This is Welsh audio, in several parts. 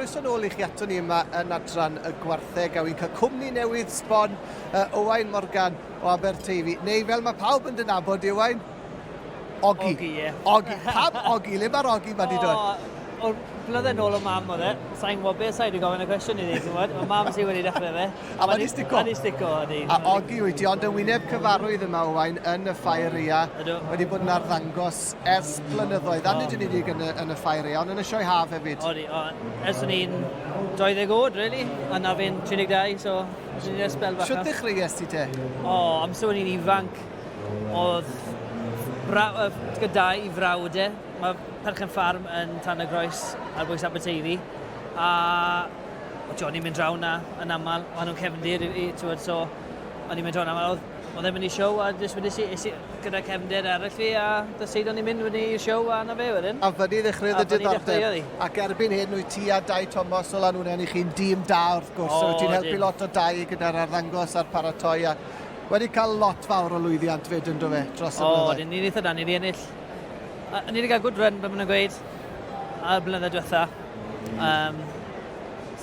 Croeso nôl i chi ato ni yma yn adran y gwartheg a wy'n cael cwmni newydd sbon Owain Morgan o Aberteifi. Neu fel mae pawb yn dynabod di Owain, Ogi. Ogi, ie. Ogi. Pam Ogi? Le mae'r Ogi ma di dod? O, blynedd nôl o mam oedd e. Sa'n gwybod beth sa'i wedi gofyn y cwestiwn iddi, ti'n gwybod? Mae mam sydd wedi dechrau fe. A mae di stico. Mae di stico, ydy. A Ogi wyt ti, ond yn wyneb cyfarwydd yma, Owain, yn y ffair eia. Ydw. Wedi bod yn arddangos ers blynyddoedd, a nid yn unig yn y, yn y ffair eia, ond yn y sioe haf hefyd. Odi, o, ers o'n i'n 20 oed, really, a na fi'n 32, so o'n i'n sbel bach. Sut ddechreuais ti te? O, amser o'n i'n ifanc, oedd bra, gyda'i frawd e, mae perchen ffarm yn Tan y Groes ar bwys Aberteifi, a oedd Johnny'n mynd draw na yn aml, o'n nhw'n cefndir, i, i, ti'n so o'n i'n mynd draw na, oedd, oedd e'n mynd i show a jyst wedi si, es i gyda cefndir arall fi a dyseid o'n i'n mynd wedi i'r show a na fe wedyn. A fyny ddechreuodd y diddordeb. Ac erbyn hyn wyt ti a Dai Thomas o Lanwnnen i chi'n dîm da wrth gwrs, so wyt ti'n helpu lot o Dai gyda'r arddangos a'r paratoi a wedi cael lot fawr o lwyddiant fyd yn do fe dros y blynyddoedd. O, ni'n eitha da, ni wedi ennill. Ni wedi cael good run, fel maen nhw'n gweud, ar y blynyddoedd diwetha. Um,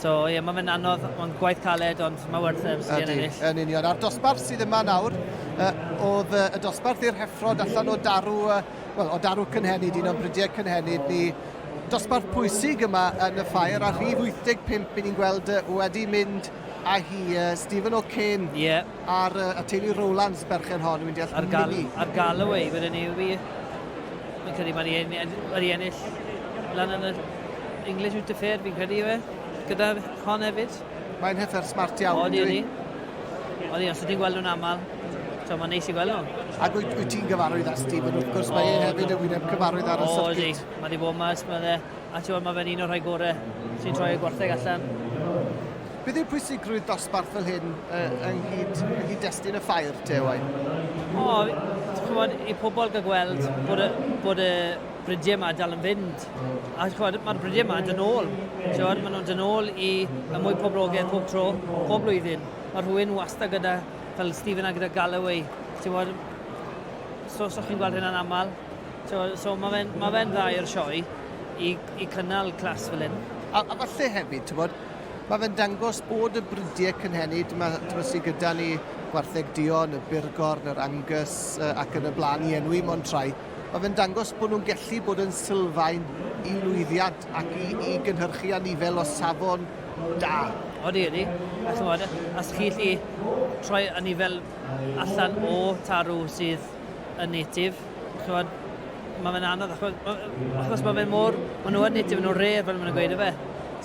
so, ie, yeah, mae'n mynd anodd, mae'n gwaith caled, ond mae werth e, sy'n ennill. Yn union. A'r dosbarth sydd yma nawr, uh, oedd uh, y dosbarth i'r heffrod allan o darw, uh, well, o darw cynhenid, un o'n brydiau cynhenid ni. Dosbarth pwysig yma yn y ffair, a rhif 85 i ni'n gweld uh, wedi mynd â hi, uh, Stephen O'Kane. Yeah. A'r, uh, y teulu Rowlands berchen hon, wy'n deall ar gal, Ar Galloway, wedyn ni, fi, fi'n credu mae wedi ennill lan yn y English Winter Fair, fi'n credu yw e, gyda hon hefyd. Mae'n heffer smart iawn. Odi, odi. Odi, os ydyn gweld nhw'n aml, so mae'n neis i gweld nhw. Ac wyt, wyt ti'n gyfarwydd â Stephen, wrth gwrs, mae e hefyd yn wyneb cyfarwydd ar y circuit. Odi, mae wedi bod yma, mae e, a ti'n gwybod, mae fe'n un o'r rhai gorau sy'n troi y gwartheg allan. Beth yw pwysigrwydd dosbarth fel hyn uh, yng nghyd-destun y ffair, te, Owain? O, ti'n chybod, i pobl gael gweld bod y, bod y bridiau yma dal yn fynd. A ti'n chybod, mae'r bridiau yma yn dod nôl. Ti'n chybod, maen nhw'n dod nôl i y mwy poblogaidd pob tro, pob blwyddyn. Mae rhywun wastad gyda, fel Stephen a gyda Galloway. Ti'n chybod, so, so chi'n gweld hynna'n aml. So, so mae fe'n ma fe dda i'r sioe i, i cynnal clas fel hyn. A, a falle hefyd, ti'n bod, Mae fe'n dangos bod y bridiau cynhenid 'ma t'mod sy gyda ni, gwartheg duon, y burgorn, yr Angus yy ac yn y blaen i enwi mond rhai, mae fe'n dangos bod nhw'n gellu bod yn sylfaen i lwyddiant ac i, i gynhyrchu anifel o safon da. Odi, odi. A ch'mod, os chi 'llu troi anifel allan o tarw sydd yn native, ch'mod, mae fe'n anodd achos, achos mae fe'n mor, maen nhw yn native, maen nhw'n rare fel maen nhw'n gweud yfe.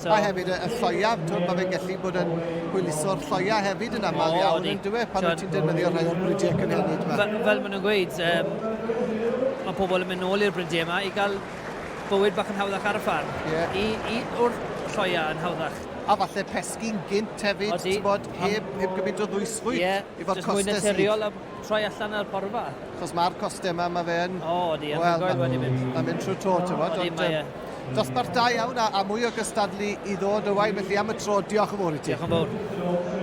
So, a hefyd y, y lloia, twyd, mae fe'n gallu bod yn hwyluso'r lloia hefyd yn aml oh, iawn, yn dwi, pan wyt ti'n defnyddio rhai o'r bridiau cynhenid yma. Fel, fel maen nhw'n gweud, um, mae pobl yn mynd nôl i'r bridiau yma i gael bywyd bach yn hawddach ar y ffarm. Yeah. I, i, wrth lloia yn hawddach. A falle pesgi'n gynt hefyd, ti'n bod, heb, heb gymaint o ddwysfwyd. Ie, yeah, efo'r jyst mwy naturiol a troi allan ar porfa. Achos mae'r costau yma, mae fe yn... O, ydi, anhygoel wedi mynd. Mae'n mynd trwy to, ti'n bod. Ydi, mae e. Dosbarth da iawn a, a mwy o gystadlu i ddod, Owain, felly am y tro, diolch yn fawr i ti. Diolch yn fawr.